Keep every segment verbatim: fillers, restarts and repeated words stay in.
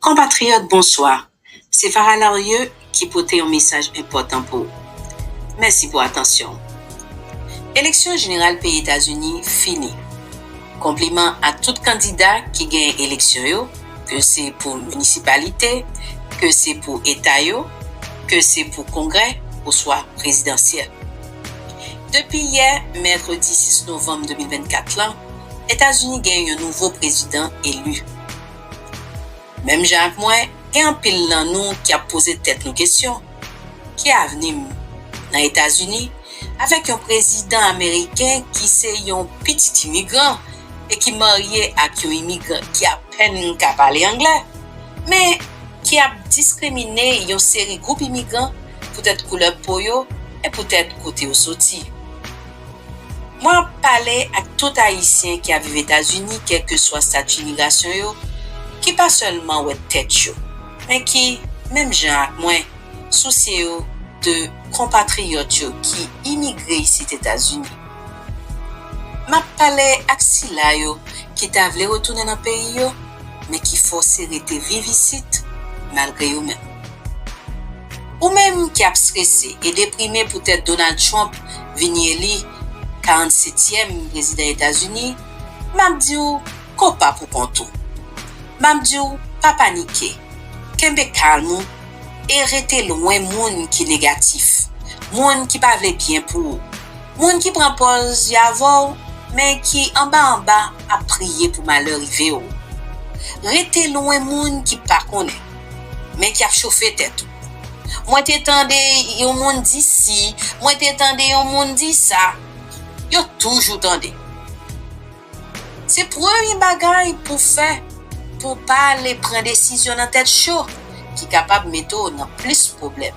Konpatriyòt, bonswa. Se Farah Larieux ki pote yon mesaj enpòtan pou ou. Mèsi pou atansyon w. Eleksyon jeneral peyi Etazini fini. Konpliman a tout kandida ki genyen eleksyon yo, ke se pou minisipalite, ke se pou eta yo, ke se pou kongrè oswa prezidansyèl. Depi yè, mèkredi sis novanm de mil vennkat lan, Etazini gen yon nouvo prezidan eli. Menm jan ak mwen, gen anpil nan nou ki ap poze tèt nou kesyon, ki avni m nan Etazini avèk yon prezidan ameriken ki se yon pitit imigran e ki marye ak yon imigran ki apèn ka pale anglè, men ki ap diskrimine yon seri gwoup imigran poutèt koulè po yo e poutèt kote yo soti. Mwen ap pale ak tout Ayisyen ki ap viv Etazini, kèlkeswa estati imigrasyon yo, ki pa sèlman wè tèt yo, men ki, menm jan ak mwen, sousye yo de konpatriyòt yo ki imigre isit Etazini. M ap pale ak sila yo ki ta vle retounen nan peyi yo, men ki fòse rete viv isit malgre yo menm. Ou menm ki ap strese e deprime poutèt Donald Trump vini eli karannsetyèm prezidan Etazini, m ap di w, kopa pou kont ou. M ap di w, pa panike. Kenbe kalm ou e rete lwen moun ki negatif, moun ki pa vle byen pou ou, moun ki pran pòz y avè w, men ki anba anba ap priye pou malè rive w. Rete lwen moun ki pa konnen, men ki ap chofe tèt ou. Mwen te tande yon moun di si, mwen te tande yon moun di sa. Yo toujou tande. Se premye bagay pou w fè pou w pa ale pran desizyon nan tèt cho ki kapab mete w nan plis pwoblèm.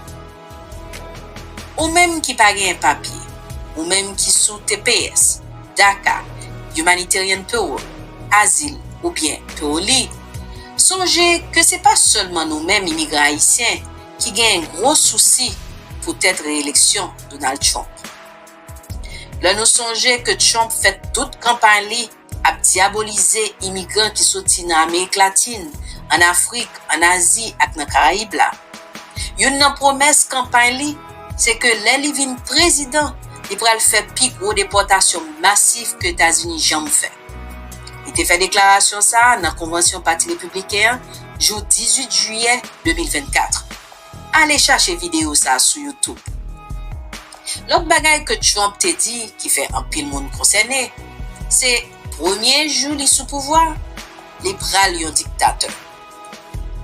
Ou menm ki pa genyen papye, ou menm ki sou T P S, DACA, Humanitarian Parole, azil oubyen paoli, sonje ke se pa sèlman nou menm imigran ayisyen ki genyen gwo sousi poutèt reyeleksyon Donald Trump. Lè nou sonje ke Trump fè tout kanpay li ap dyabolize imigran ki soti nan Amerik Latin, ann Afrik, ann Azi ak nan Karayib la. Youn nan pwomès kanpay li, se ke lè li vin prezidan, li pral fè pi gwo depòtasyon masif ke Etazini janm fè. Li te fè deklarasyon sa a nan konvansyon Pati Repibliken an, jou dizuit jiyè de mil vennkat. Ale chache videyo sa a sou YouTube. Lòt bagay ke Trump te di ki fè anpil moun konsène, se premye jou li sou pouvwa, li pral yon diktatè.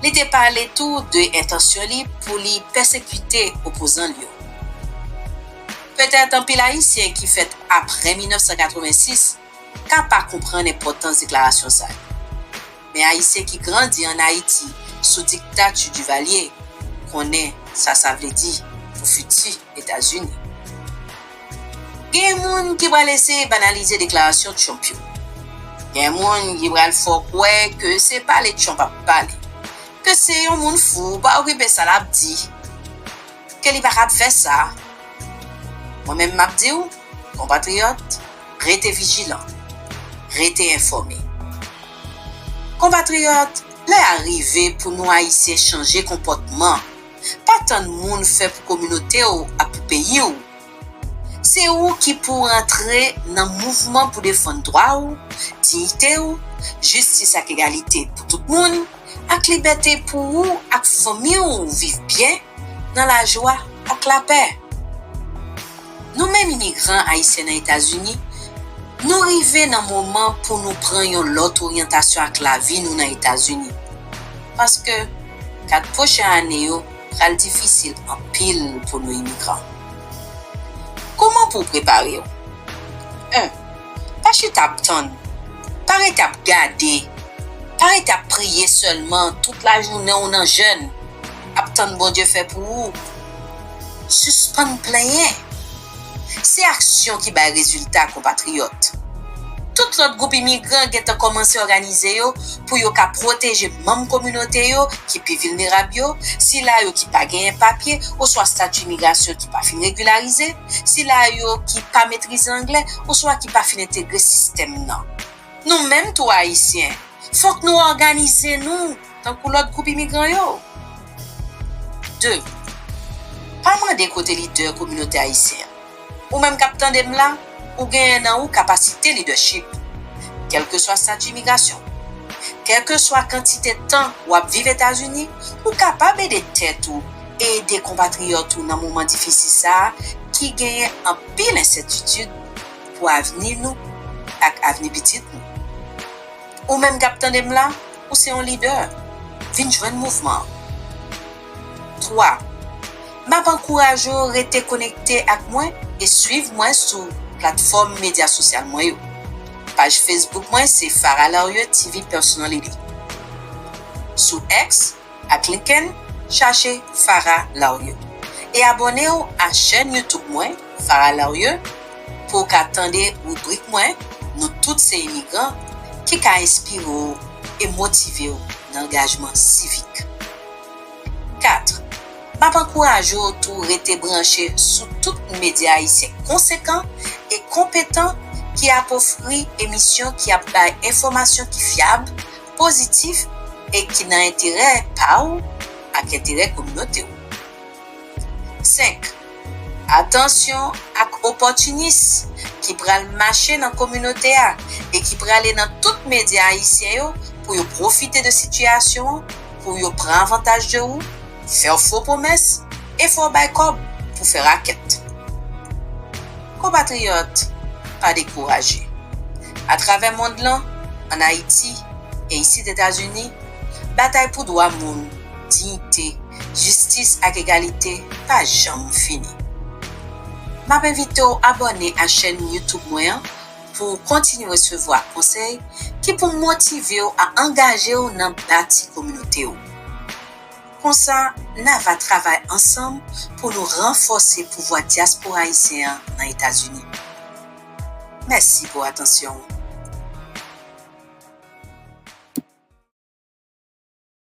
Li te pale tou de entansyon li pou li pèsekite opozan l yo. Petèt anpil Ayisyen ki fèt apre mil nèf san katrevensis ka pa konprann enpòtans deklarasyon sa yo. Men Ayisyen ki grandi ann Ayiti sou diktati Duvalier konnen sa sa vle di pou fiti Etazini. Gen moun ki pral eseye banalize deklarasyon Trump yo. Gen moun ki pral fè w kwè ke se pale Trump ap pale, ke se yon moun fou, pa okipe sa l ap di, ke li pa kab fè sa. Mwen menm m ap di w, konpatriyòt, rete vijilan, rete enfòme. Konpatriyòt, lè a rive pou nou Ayisyen chanje konpòtman. Pa tann moun fè pou kominote w ak pou peyi w. Se ou ki pou rantre nan mouvman pou defann dwa w, diyite w, jistis ak egalite pou tout moun, ak libète pou ou ak fanmi w viv byen, nan lajwa ak lapè. Nou menm imigran ayisyen nan Etazini, nou rive nan moman pou nou pran yon lòt oryantasyon ak lavi nou nan Etazini. Paske kat pwochen ane yo pral difisil anpil pou nou imigran. Kòman pou w prepare w? En, pa chita ap tann. Pa rete ap gade. Pa rete ap priye sèlman tout lajounen w nan jèn, ap tann Bondye fè pou ou. Sispann plenyen. Se aksyon ki bay rezilta, konpatriyòt. Tout lòt gwoup imigran gentan kòmanse òganize yo pou yo ka pwoteje manm kominote yo ki pi vilnerab yo, sila yo ki pa genyen papye oswa estati imigrasyon ki pa fin regilarize, sila yo ki pa metrize anglè oswa ki pa fin entegre sistèm nan. Nou menm tou Ayisyen, fòk nou òganize nou tankou lòt gwoup imigran yo. De, pa mande kote lidè kominote ayisyen an. Ou menm k ap tande m la, ou genyen nan ou kapasite lidèchip. Kèlkeswa estati imigrasyon w, kèlkeswa kantite tan w ap viv Etazini, ou kapab ede tèt ou e ede konpatriyòt ou nan moman difisil sa a ki genyen anpil ensètitid pou avni nou ak avni pitit nou. Ou menm k ap tande m la, ou se yon lidè. Vin jwenn mouvman an. Twa, m ap ankouraje w rete konekte ak mwen e swiv mwen sou platfòm medya sosyal mwen yo. Paj Facebook mwen se Farah Larieux T V Personality. Sou X ak LinkedIn, chache Farah Larieux. E abòne w a chèn YouTube mwen, Farah Larieux, pou w ka tande ribrik mwen, Nou tout se imigran, ki ka enspire w e motive w nan angajman sivik. Kat, m ap ankouraje w tou rete branche sou tout medya ayisyen konsekan e konpetan ki ap ofri emisyon ki ap bay enfòmasyon ki fyab, pozitif e ki nan enterè pa w ak enterè kominote w. Senk, atansyon ak opòtinis ki pral mache nan kominote a e ki prale nan tout medya ayisyen yo pou yo pwofite de sitiyasyon an, pou yo pran avantaj de ou, fè w fo pwomès e fè w bay kòb pou fè rakèt. Konpatriyòt, pa dekouraje. Atravè mond lan, ann Ayiti e isit Etazini, batay pou dwa moun, diyite, jistis ak egalite pa janm fini. M ap envite w abòne a chèn YouTube mwen an pou w kontinye resevwa konsèy ki pou motive w a angaje w nan bati kominote w. Konsa, n a va travay ansanm pou nou ranfòse pouvwa dyaspora ayisyen an nan Etazini. Mèsi pou atansyon w.